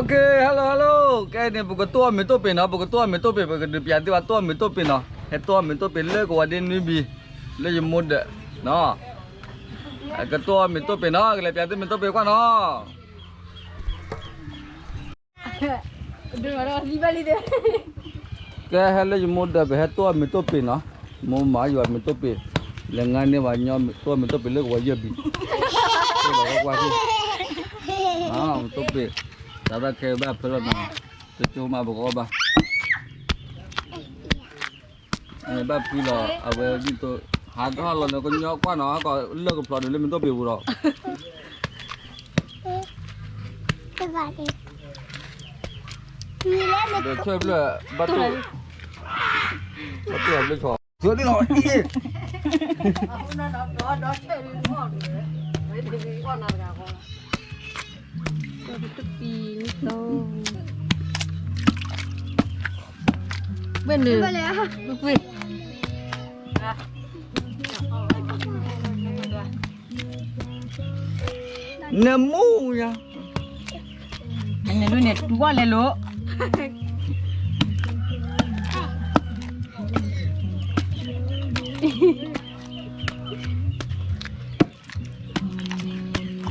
Okay, hello, hello. ကဲန့ၣ် ပကတိၢ်အီၣ်မ့ၤတိၢ်ပ့ၤနီၤ, ပကတိၢ်အီၣ်မ့ၤတိၢ်ပ့ၤ, ပကဒုးပျးသုဘၣ်တိၢ်အီၣ်မ့ၤတိၢ်ပ့ၤနီၤ, ဟဲတိၢ်အီၣ်မ့ၤတိၢ်ပ့ၤလၢကဝီၤဒ့နွံဘံ, လၢယမိၢ်ဒၢးနီၤ, ကတိၢ်အီၣ်မ့ၤတိၢ်ပ့ၤနီၤ, ကလဲၤပျးသုမ့ၤတိၢ်ပ့ၤကွၢ်နီၤ. ကဲဟဲလၢယမိၢ်ဒၢး ပဟဲတိၢ်အီၣ်မ့ၤတိၢ်ပ့ၤနီၤ, မိၢ်မၤယွၤမ့ၤတိၢ်ပ့ၤ, လဲၤငါန့ၢ်ဘၣ်ညီတိၢ်အီၣ်မ့ၤတိၢ်ပ့ၤလၢကဝီၤယဲၢ်ဘံ, တိၢ်လီၤကွၢ်ကွၢ်, မ့ၤတိၢ်ပ့ၤ, တၢ်သးခဲဘၣ်ဖၢလီၤနီၤ, တကၠိမးပကအီၣ်ဘၣ် ဘၣ်ဖုလီၤ အဝဲဒ်သိး ဟးထီၣ်လီၤန့ၣ် ကညီကွၢ်နီၤ ဟးကီးလၢကဖျိးဒုးလၢမ့ၤတိၢ်ပ့ၤပူၤဒီး ဒီးဆဲးဖျၢၣ် ဘၣ်တိၢ် ဘၣ်တိၢ်အဘျ့ဆီ ကၠိဒ်လီၤ ဝဲန့ၣ် ကွၢ် နမူယၤ နဒုးန့ၣ် တူၢ်ဝဲလဲၤလိၤ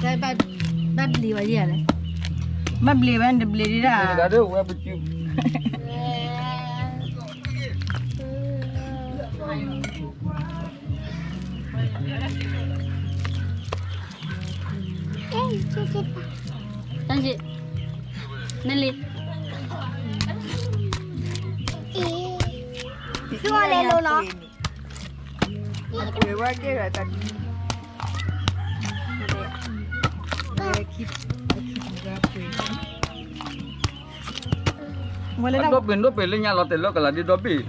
ဘၣ်ဘျ့းဝဲယဲလဲၣ်, ဘၣ်ဘျ့းဝဲ နတဘျ့းဒံးဒၣ် တဂၤဒၣ်ဝဲပစု တၢ်ယ့ၣ် နလံ တူၢ်ဝဲလဲၤလိၤနီၤ ပှ့ၤဝဲကဲထီၣ်တၢ်ဒ် ဝဲလၢဒၣ် ဒီဘ့ၣ်ဒီဘ့ၣ်လၢညါလီၤတဲာ်လၢကလၤဒ်ဒီဘ့ၣ် တိၢ်ဒီး ပှ့ၤ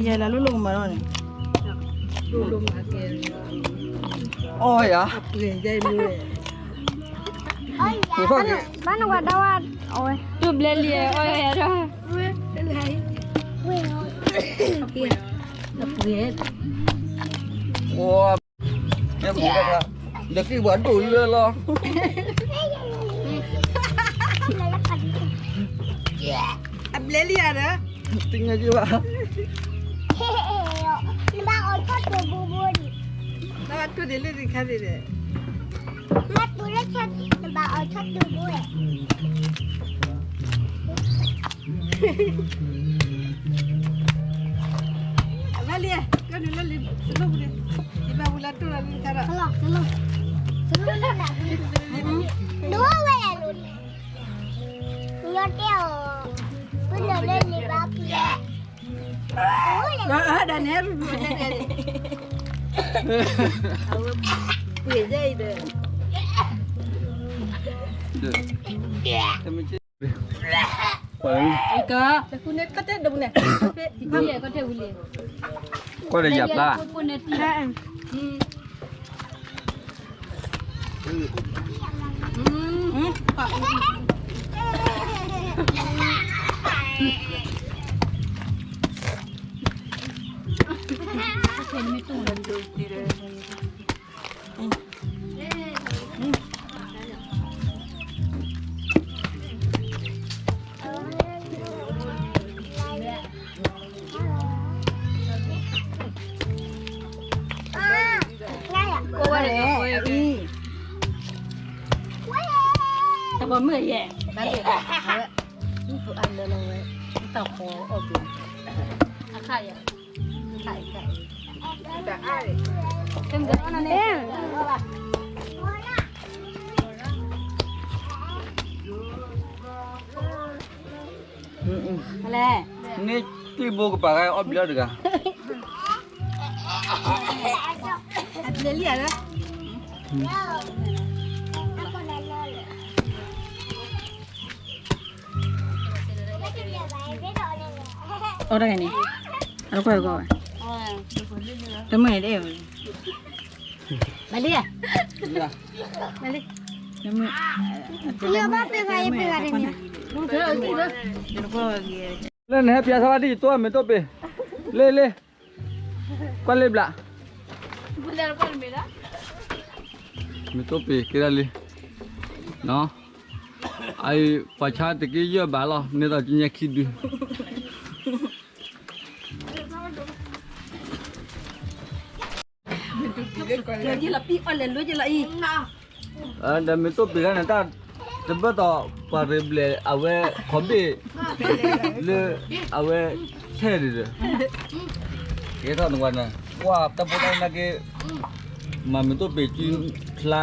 ယလၢလိၣ်လိၣ်ကမၤလီၤန့ၣ် အီၣ်ယၤ ပှ့ၤယဲမ့ၢ် ဘၣ်နဝၤဒီးဝဲ တူၢ်ဘျဲလံ အီၣ်ယၤဒီး အပှ့ၤ လၢကံၢ်ပှၤဒိၣ်လၢလီၤ အဘျဲလံဧါဒီး တငဲယဘၣ် နဘၣ်အီၣ်ထီၣ်တူၢ်ဘိဘိန့ၣ် နဘၣ်တူၢ်ဒံးလၢဒံးခါဒံးဒီး နဘၣ်တူၢ်လၢဆၢ နဘၣ်အီၣ်ထီၣ်တူၢ်ဘိ အဘၣ်လံ ကနုာ်လၢလံ စလိပူၤန့ၣ် ယဘၣ်ဝံၤလၢတိၢ်လီၤလံတခါဒီး ဒိဝဲၢ်လိၤန့ၣ် ညီတဲအီၤ ပနုာ်လၢလံဘၣ်ဖံး ဒၣ်န့ၣ် ပှ့ၤယဲအံၤဒီး က တၢ်ဃုန့ၣ် ခီတဲဒိးန့ၣ် ခီတဲဝံၤလံ ကွၢ်ဒီးယၤပျါ တဘီမုၢ်ယဲ ဘၣ်လံ အဝဲ အလၢလီၤဝဲ တၢ်ဃီအီၣ်ဘျီ အခါယၤ အခါ အခါ န့ၢ်တံၢ်ဘိကပၤဂၤအီၣ်ဘျီတဂၤ အဘျဲလံဧါလၢ အီၣ်တဂၤန့ၣ် အတကွၢ်တကွၢ်ဝဲ တမ့ၢ်တအဲၣ်ဝဲ မၤလံ, မၤလံ, ယဘၣ်ပ့ၤဂၤ ယပ့ၤဂၤန့ၣ်, လၢနဟဲပၠးသးဝါဒ်ယတိၢ်မ့ၢ်တိၢ်ပ့ၤ, လ့လ့, ကွၢ်လ့ဘျး, မ့ၢ်တိၢ်ပ့ၤက့ၤဒၣ်လံ, အအံၤပှၤဆါတက့ၢ်ယဲၢ်ဘးလီၤ န့ၢ်သးကညဲခံဒု ဒီးမ့ၢ်တိၢ်ပ့ၤဂၤန့ၣ် တၢ်တဘၢၣ်ဒီးပှၤရ့ဘျဲးအဝဲ ခီဘ့ၣ် လၢ အဝဲထဲၣ်ဒံးဒီး ကဲထီၣ်နကွၢ်န့ၣ် ကွၢ်တၢ်ဖိတၢ်လံၤနာ်က့ မၤမ့ၢ်တိၢ်ပ့ၤစုဖျါ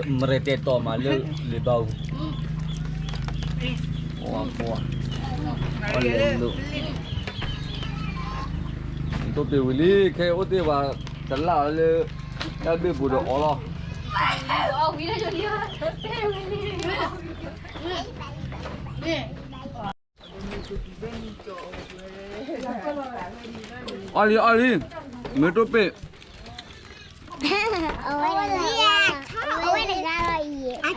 မရဲတဲာ်တီၤမးလၢလံာ်ဘၣ်အူ အီၣ်လဲၤလိာ် မ့ၢ်တိၢ်ပ့ၤဝံၤလံ ခဲအံၤအိၣ်တ့ၢ်ဝဲ တလၢ်အီၤလၢ တၢ်ဘ့ၣ်ပူၤဒီးအီလီၤ အီလံ အီလံ မ့ၢ်တိၢ်ပ့ၤ အဝဲတဂၤလီၤအံၤ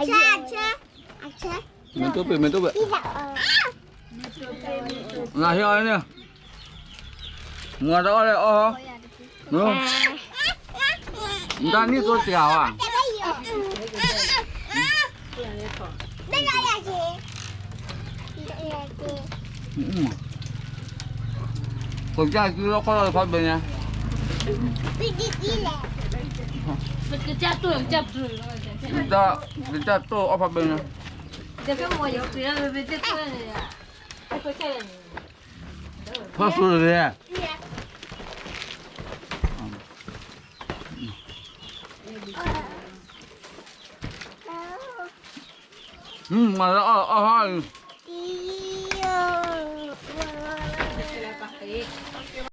မ့ၢ်တိၢ်ပ့ၤ မ့ၢ်တိၢ်ပ့ၤ နဟ့ၣ်အီၤန့ၣ် မၤတအီၣ်လဲၣ်အီၣ်ဟီ နတၢ်နံၣ်သိတဂၤဘၣ် ကစၢ်စုလီၢ်ခီၣ်လီၢ်ဖးဘဲညါ ကစၢ်တိၢ်အီၣ်ဖးဘဲညါ ဖးဆူၣ်တဂ့ၤ မၤလၢအီၣ်အီၣ်ဟီအံၤ